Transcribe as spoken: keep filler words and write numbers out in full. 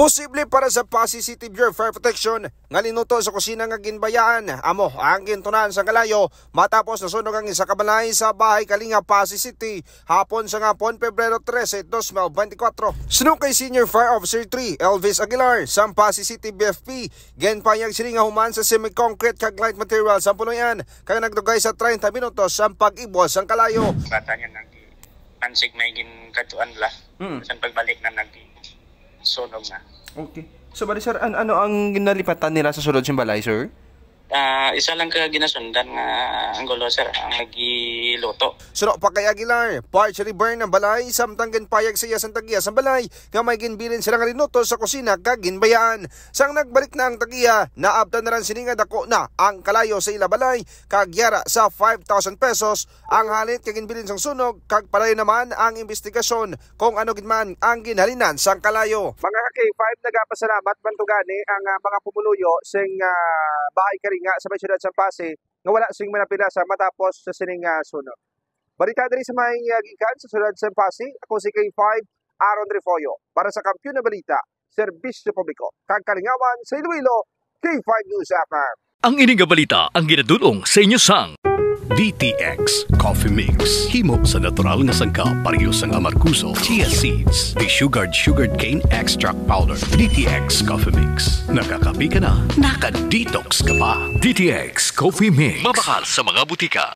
Posible para sa Passi City Bureau of Fire Protection nga linuto sa kusina nga ginbayaan amo ang gintunan sang kalayo matapos nasunog ang isa ka balay sa Bahay Kalinga, Passi City, hapon sang hapon, Pebrero trese, dos mil bente kwatro. Suno kay Senior Fire Officer three, Elvis Aguilar, sang Passi City B F P, ginpahayag sini nga human sa semi-concrete kag light material sa puloy-an kag nagdugay sa treinta minutos ang pag-ibos sang kalayo. Bata niya nag-, ansig may ginkadtuan la. Mm. Sa pagbalik na nagsunog na. Okay. So, bali, sir, an-, ano ang ginalipatan nila sa sulod sing balay, sir? Ah, isa lang ka ginasundan nga anggulo, sir, ang nagiluto. Suno pa kay Aguilar, partially burn ang balay, samtang ginpayag sa iya sang tag-iya sang balay nga may ginbilin sila nga linuto sa kusina kag ginbayaan. Sang nagbalik na ang tag-iya, naabtan na lang sini nga dako na ang kalayo sa ila balay, kag yara sa five thousand pesos ang halit kay ginbilin sang sunog, kag padayon naman ang imbestigasyon kung ano gid man ang ginhalinan sang kalayo. Mga ka K five, nagapasalamat man to gani ang, ah, mga pumuluyo sing, ah, Bahay Kalinga sa may siyudad sang Passi nga wala sing manapilasa matapos sa sining, ah, sunog. Balita diri sa may, ah, gikan sa siyudad sang Passi, ako si K five, Aaron Refollo, para sa Kampiyon na Balita, Serbisyo Publiko kag Kalingawan sa Iloilo, K five News F M. Ang ini nga balita ang ginadul-ong sa inyo sang D T X Coffee Mix. Himo sa natural nga sangkap, pareho sang amargoso, chia seeds, desugared sugarcane extract powder. D T X Coffee Mix. Nakakape ka na, naka-detox ka pa. D T X Coffee Mix. Mabakal sa mga butika.